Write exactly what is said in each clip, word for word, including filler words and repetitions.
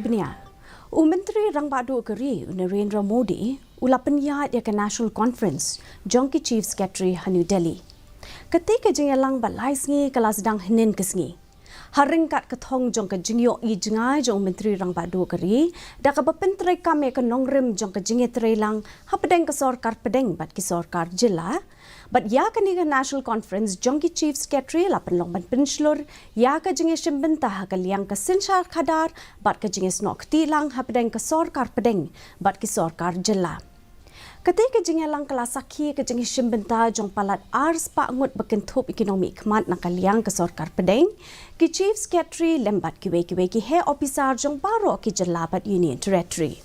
Bniah. U Myntri Rangbah Duh ka ri, u Narendra Modi, u la pynïaid ïa ka National Conference jong ki Chief Secretary ha New Delhi. Kata ka jingïalang ba lai sngi ka la sdang hynnin ka sngi. Ha ryngkat ka thong jong ka jingïohi jngai jong u Myntri Rangbah Duh ka ri, da kaba pyntreikam ïa ka nongrim jong ka jingïatreilang hapdeng ka sorkar pdeng bad ki sorkar jylla. Bad ïa kane ka National Conference jong ki Chief Secretary la pynlong ban pynshlur ïa ka jingïashim bynta ha ka liang ka synshar khadar bad ka jingïasnoh kti lang hapdeng ka sorkar pdeng bad ki sorkar jylla. Kata ka jingïalang ka la sakhi ka jingïashim bynta jong palat ar spah ngut ba kynthup ïa ki nongmihkhmat na ka liang ka sorkar pdeng, ki Chief Secretary lem bad kiwei kiwei ki heh ophisar jong baroh ki jylla bad Union Territory.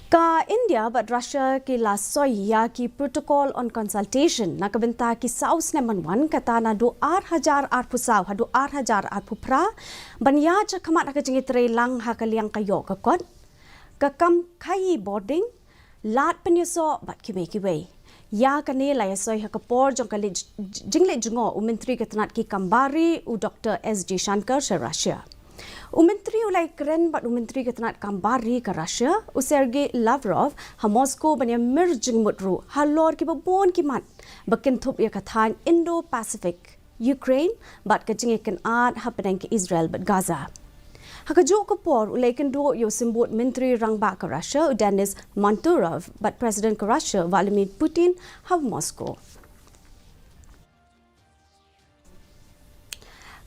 Ka India bad Russia ki la soi ïa ki Protocol on Consultation na ka bynta ki saw snem ban wan, kata naduh ar hajar arphew saw haduh ar hajar arphew phra, ban ïaid shakhmat ha ka jingïatreilang ha ka liang ka ïoh ka kot, ka kam khaïi bording, lad pynïasoh bad kiwei kiwei. Ïa kane la ïasoi ha ka por jong ka leit j-, jingleit jngoh u Myntri ka tnat ki kam bar ri, u Doctor S Jaishankar sha Russia. U Myntri u la ïakren bad u Myntri ka tnat kam bar ri ka Russia, u Sergei Lavrov, ha Moscow ban ïamir jingmut ruh halor kiba bun ki mat ba kynthup ïa ka thaiñ Indo-Pacific, Ukraine, bad ka jingïakynad hapdeng ka Israel bad Gaza. Ha kajuh ka por u la ïakynduh ïa u Symbud Myntri Rangbah ka Russia, u Denis Manturov, bad President ka Russia, Vladimir Putin, ha Moscow.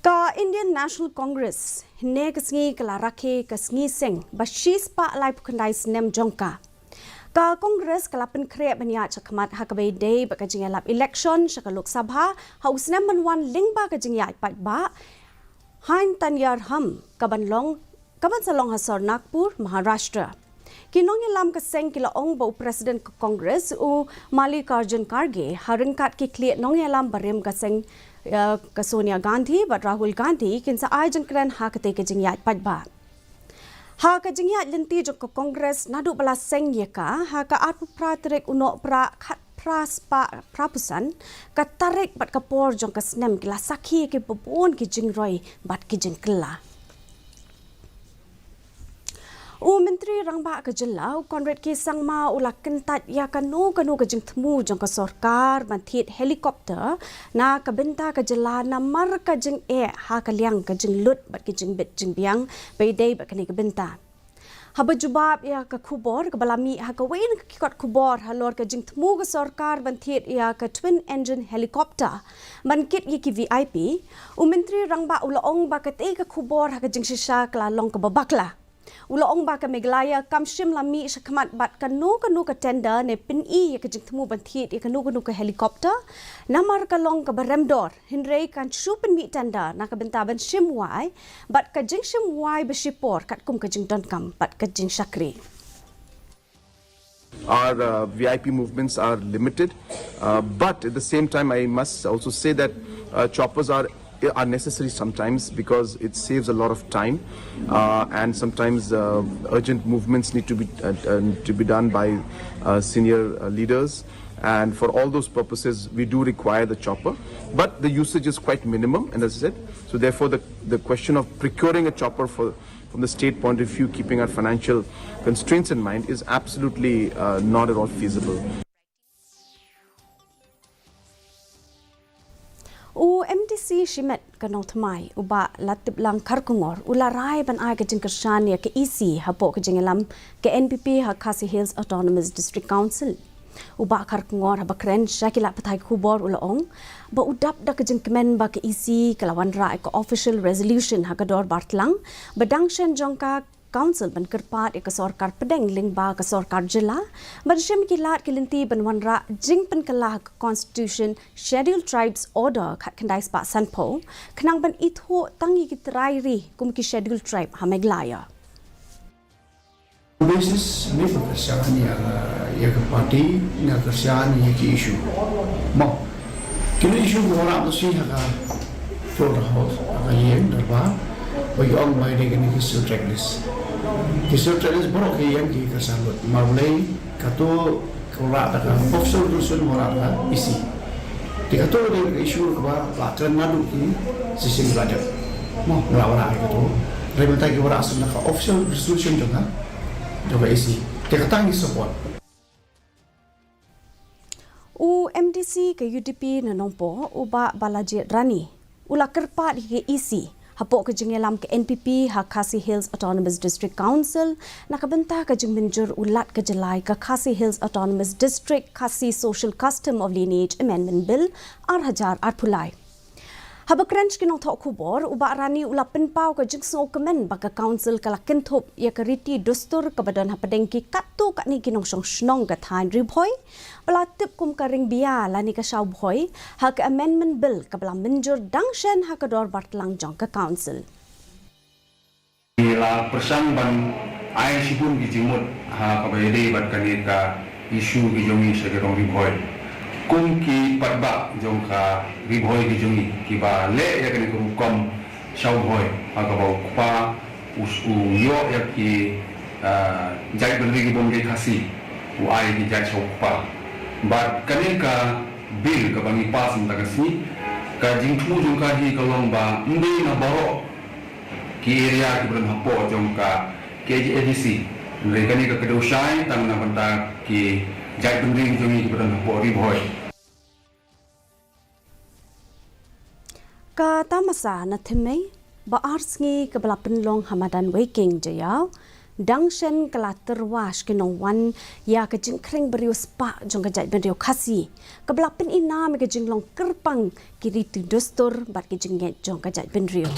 Ka Indian National Congress hynne ka sngi ka la rakhe ka sngi seng ba shispah laiphew khyndai snem jong ka. Ka Congress ka la pynkhreh ban ïaid shakhmat ha kaba ïadei bad ka jingïalap election sha ka Lok Sabha ha u snem ban wan lyngba ka jingïaid paidbah ha Tanyarham kaban long, kaban sa long ha sor Nagpur, Maharashtra. Ki nongïalam ka seng ki la ong ba u President ka Congress, u Mallikarjun Kharge, ha ryngkat ki khlieh nongïalam barim ka seng, eh, ka Sonia Gandhi bad Rahul Gandhi, kin sa ai jingkren ha kata ka jingïaid paidbah. Ha ka jingïaid lynti jong ka Congress naduh ba la seng ïa ka ha ka arphew phra tarik u Nohprah khatphra spah phraphew san, ka tarik bad ka por jong ka snem ki la sakhi ïa kiba bun ki jingroi bad ki jingkylla. U Myntri Rangbah ka jylla, u Conrad K Sangma, u la kyntait ïa kano kano ka jingthmu jong ka sorkar ban thied helicopter na ka bynta ka jylla namar ka jingeh ha ka liang ka jinglut bad ka jingbit jingbiang ba ïadei bad kane ka bynta. Haba jubab ïa ka khubor kaba la mih ha kawei na ki kot khubor halor ka jingthmu ka sorkar ban thied ïa ka twin engine helicopter ban kit ïa ki V I P, u Myntri Rangbah u la ong ba katei ka khubor ha ka jingshisha ka la long kaba bakla. U la ong ba ka Meghalaya kam shym la mih shakhmat bad kano kano ka tender ne pyni ïa ka jingthmu ban thied ïa kano kano ka helicopter namar ka long kaba rem dor, hynrei kan shu pynmih tender na ka bynta ban shim wai bad ka jingshim wai ba shipor katkum ka jingdonkam bad ka jingshakri. Our uh, V I P movements are limited, uh, but at the same time, I must also say that uh, choppers are are necessary sometimes because it saves a lot of time, uh, and sometimes uh, urgent movements need to be uh, uh, to be done by uh, senior uh, leaders. And for all those purposes, we do require the chopper, but the usage is quite minimum, and as I said, so therefore the, the question of procuring a chopper for from the state point of view, keeping our financial constraints in mind, is absolutely uh, not at all feasible. U M D C Shimet ka Nongthymmai, u Bah Latiplang Kharkongor, u la rai ban ai ka jingkyrshan ïa ka E C hapoh ka jingïalam ka N P P ha Khasi Hills Autonomous District Council. U Bah Kharkongor haba kren sha ki lad pathai khubor u la ong ba u dap da ka jingkmen ba ka E C ka la wanrah ïa ka official resolution ha ka dorbar tlang ba dang shen jong ka Council ban kyrpad ïa ka sorkar pdeng lyngba ka sorkar jylla ban shim ki lad ki lynti ban wanrah jingpynkylla ha ka Constitution Scheduled Tribes Order khatkhyndai spah sanphew, khnang ban ithuh tang ïa ki trai ri kum ki Scheduled Tribe ha Meghalaya. Basis ne ka kyrshan ïa, ïa ka party, ne ka kyrshan ïa ki issue. Mo. Kino issue ko rah masi ha ka floor house, ha ka ïing dorbar, ba ki ong ba dei kine ki Scheduled Tribe list. Ki Scheduled Tribe list baroh ki ïeng ki kyrshan lut. Namar balei kato ka rah da ka official resolution, ka rah da ka E C. Te kato dei ka issue kaba la kren naduh ki Shisien la dep mo, la wanrah ïa kato. Hynrei mynta ki wanrah shuh na ka official resolution jong ka, jong ka E C. Te kata ngi support. U M D C ka U D P na Nongpoh, u Bah Balajied Rani, u la kyrpad ïa ka E C hapoh ka jingïalam ka N P P ha Khasi Hills Autonomous District Council na ka bynta ka jingmynjur u Lat ka Jylla ïa ka Khasi Hills Autonomous District Khasi Social Custom of Lineage Amendment Bill ar hajar arphew lai. Haba kren sha ki nongthoh khubor, u Bah Rani u la pynpaw ka jingsngewkmen ba ka Council ka la kynthup ïa ka riti dustur kaba don hapdeng ki katto katne ki nongshong shnong ka thaiñ Ri Bhoi, ba la tip kum ka Ringbia lane ka Shaw Bhoi ha ka Amendment Bill kaba la mynjur dang shen ha ka dorbar tlang jong ka Council. Ngi la pyrshang ban ai shibun ki jingmut ha kaba ïadei bad kane ka issue ki jong ngi sha ki rong Ri Bhoi. Kum ki paidbah jong ka Ri Bhoi ki jong ngi kiba leh ïa kane ka rukom Shaw Bhoi ha kaba u kpa u, u ïoh ïa ki, ah, jaitbynriew ki bym dei Khasi, u ai ki jait sha u kpa. Bad kane ka bill kaba ngi pass mynta ka sngi, ka jingthmu jong ka hi ka long ba ym dei na baroh ki area kiba don hapoh jong ka K H A D C. Hynrei kane ka kdew shai tang na bynta ki jaitbynriew jong ngi kiba don hapoh Ri Bhoi. Ka tamasa na Thymmei ba ar sngi kaba la pynlong ha madan Weiking Jaïaw, dang shen ka la tyrwa sha ki nongwan ïa ka jingkhring ba riewspah jong ka jaitbynriew Khasi, kaba la pynïnam ïa ka jinglong kyrpang ki riti dustur bad ki jingngeit jong ka jaitbynriew.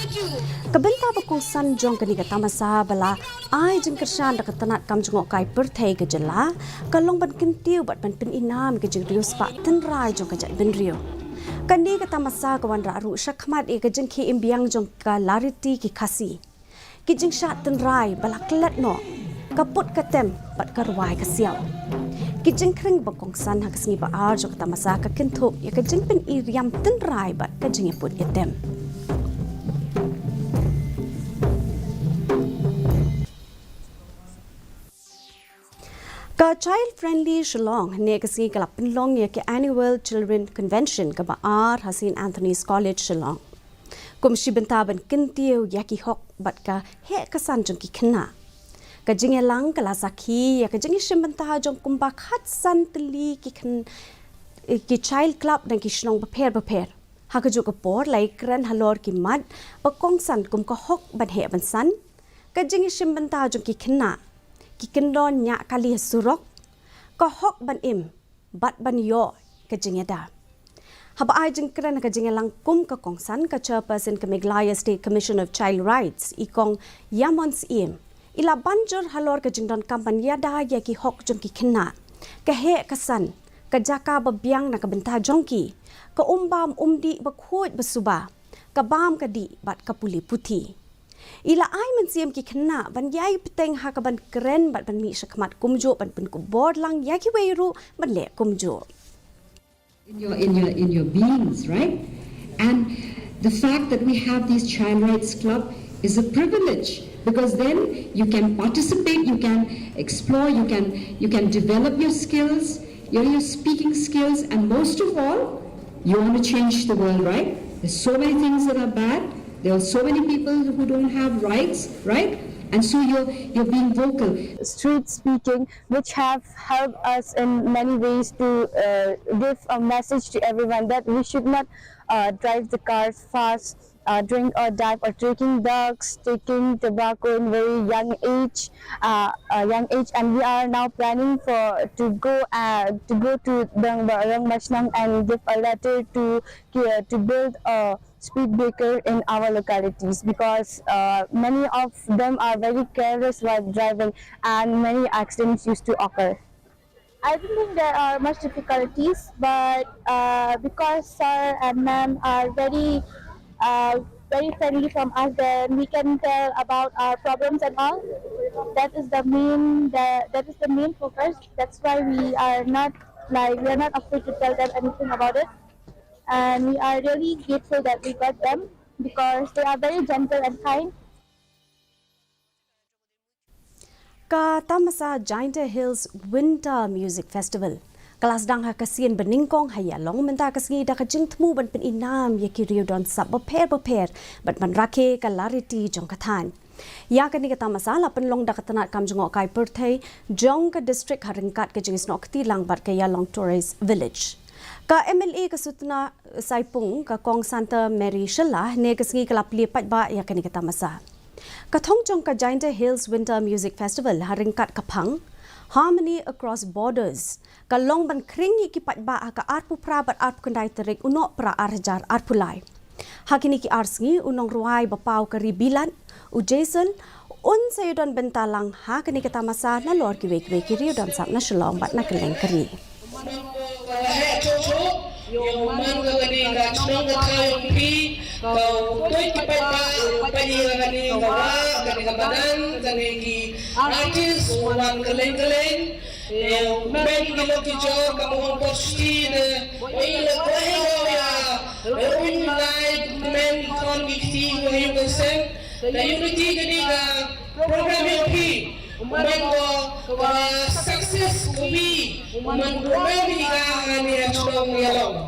Ka bynta ba kongsan jong kane ka tamasa ba la ai jingkyrshan da ka tnat kam jngohkai pyrthei ka jylla, ka long ban kyntiew bad ban pynïnam ïa ka jingriewspah tynrai jong ka jaitbynriew. Kane ka tamasa ka wanrah ruh shakhmat ïa ka jingkhie im biang jong ka lariti ki Khasi. Ki jingshad tynrai ba la klet noh, ka put ka tem bad ka rwai ka siaw. Ki jingkhring ba kongsan ha ka sngi ba ar jong ka tamasa ka kynthup ïa ka jingpyni riam tynrai bad ka jingïaput ïatem. Ka Child Friendly Shillong hynne ka sngi ka la pynlong ïa ka Annual Children Convention kaba ar ha Saint Anthony's College Shillong. Kum shi bynta ban kyntiew ïa ki hok bad ka heh ka san jong ki khynnah. Ka jingïalang ka la sakhi ïa ka jingïashim bynta jong kumba khatsan tylli ki khyn-, ki child club na ki shnong bapher bapher. Ha kajuh ka por la ïakren halor ki mat ba kongsan kum ka hok ban heh ban san, ka jingïashim bynta jong ki khynnah, ki kyndon ñiah kali ha surok, ka hok ban im bad ban ïoh ka jingïada. Haba ai jingkren ha ka jingïalang kum ka kongsan, ka Chairperson ka Meghalaya State Commission of Child Rights, i Kong Yamon Syiem, i la ban jur halor ka jingdonkam ban ïada ïa ki hok jong ki khynnah, ka heh ka san, ka jaka ba biang na ka bynta jong ki, ka um bam um dih ba khuid ba suba, ka bam ka dih bad ka pule puthi. I la ai mynsiem ki khynnah ban ïai bteng ha kaban kren bad ban mih shakhmat kumjuh, ban pynkup bor lang ïa kiwei ruh ban leh kumjuh. In your, in your, in your beings, right? And the fact that we have these child rights club is a privilege, because then you can participate, you can explore, you can, you can develop your skills, your, your speaking skills, and most of all, you want to change the world, right? There's so many things that are bad. There are so many people who don't have rights, right? And so you're, you're being vocal. Street speaking, which have helped us in many ways to, uh, give a message to everyone that we should not, uh, drive the cars fast, uh, drink or drive, or taking drugs, taking tobacco in very young age, uh, a young age, and we are now planning for to go, uh, to go to Rang-, Rangbah Shnong and give a letter to, uh, to build a speed breaker in our localities, because, uh, many of them are very careless while driving and many accidents used to occur. I don't think there are much difficulties, but, uh, because sir and ma'am are very, uh, very friendly from us, then we can tell about our problems and all. That is the main, the, that is the main focus. That's why we are not, like, we are not afraid to tell them anything about it. And we are really grateful that we got them because they are very gentle and kind. Ka tamasa Jaintia Hills Winter Music Festival Ka la sdang ha ka sien ba nyngkong ha Ïalong mynta ka sngi da ka jingthmu ban pynïnam ïa ki riew don sap bapher bapher bad ban rakhe ka lariti jong ka thaiñ. Ïa kane ka tamasa la pynlong da ka tnat kam jngohkai pyrthei jong ka district ha ryngkat ka jingsnoh kti lang bad ka Ïalong Tourist Village. Ka M L A ka Sutna Saipung, ka Kong Santa Mary Shylla, ne ka sngi ka la plie paidbah ïa kane ka tamasa. Ka thong jong ka Jaintia Hills Winter Music Festival ha ryngkat ka phang Harmony Across Borders ka long ban khring ïa ki paidbah ha ka arphew phra bad arphew khyndai tarik u Nohprah ar hajar arphew lai. Ha kine ki ar sngi u nongrwai ba paw ka ri Bilat, u Jason, un sa ïadon bynta lang ha kane ka tamasa nalor kiwei kiwei ki riew don sap na Shillong bad na kylleng ka ri. Ka la heh chuh chuh ïa u man ka kane ka chnong ka thaw jong phi, ka u tuid ki paidbah, u peit ïa kane ka wah, kane ka madan, kane ki artist, u man kylleng kylleng. Ïa u kmen ki lok ki jor ka mohon por shuti ne. Oi le ko he ko ya. Oi lai kmen ki khon ki kti ko yu ko sem. Ka unity ka dei ka program ïa phi. U man ko ka success ko wi. U man ko program ïa ka ha ne ya chnong Ïalong.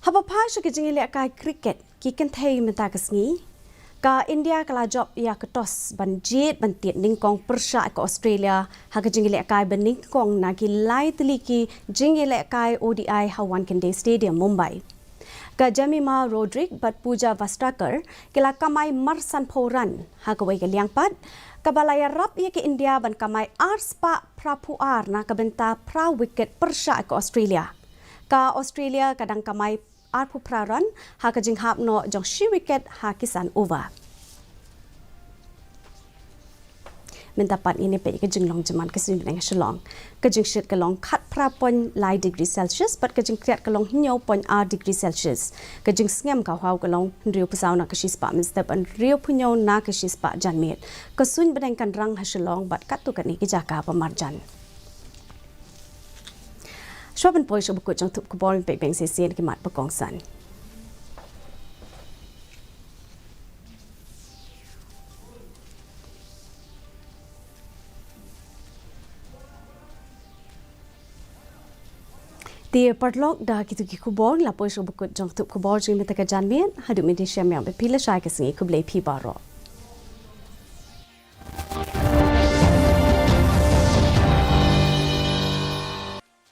Haba phai sha ka jingïalehkai cricket, ki kynthei mynta ka sngi, ka India ka la jop ïa ka toss ban jied ban tied nyngkong pyrshah ka Australia ha ka jingïalehkai ba nyngkong na ki lai tylli ki jingïalehkai O D I ha Wankhede Stadium, Mumbai. Ka Jemimah Roderick bad Pooja Vastrakar ki la kamai mar sanphew run ha kawei ka liang pat, kaba la ïarap ïa ka India ban kamai ar spah phraphew ar na ka bynta phra wicket pyrshah ka Australia. Ka Australia ka dang kamai arphew phra run ha ka jinghap noh jong shi wicket ha ki san over. Mynta pat ngin ïa peit ka jinglong jingman ka suiñ bneng ha Shillong. Ka jingshit ka long khatphra point lai degree Celsius bad ka jingkhriat ka long hynñiew point ar degree Celsius. Ka jingsngem ka hwaw ka long hynriewphew saw na ka shispah mynstep bad hynriewphew hynñiew na ka shispah janmiet. Ka suiñ bneng kan rang ha Shillong bad katto katne ki jaka ba marjan. Shuwa ban poi sha ba kut jong thup khubor, ngin peit biang shisien ki mat ba kongsan. Te paralok, da kito ki khubor la poi sha ba kut jong thup khubor jong mynta ka janmiet. Haduh mynta shem ïa ba phi la shai ka sngi, khublei phi baroh.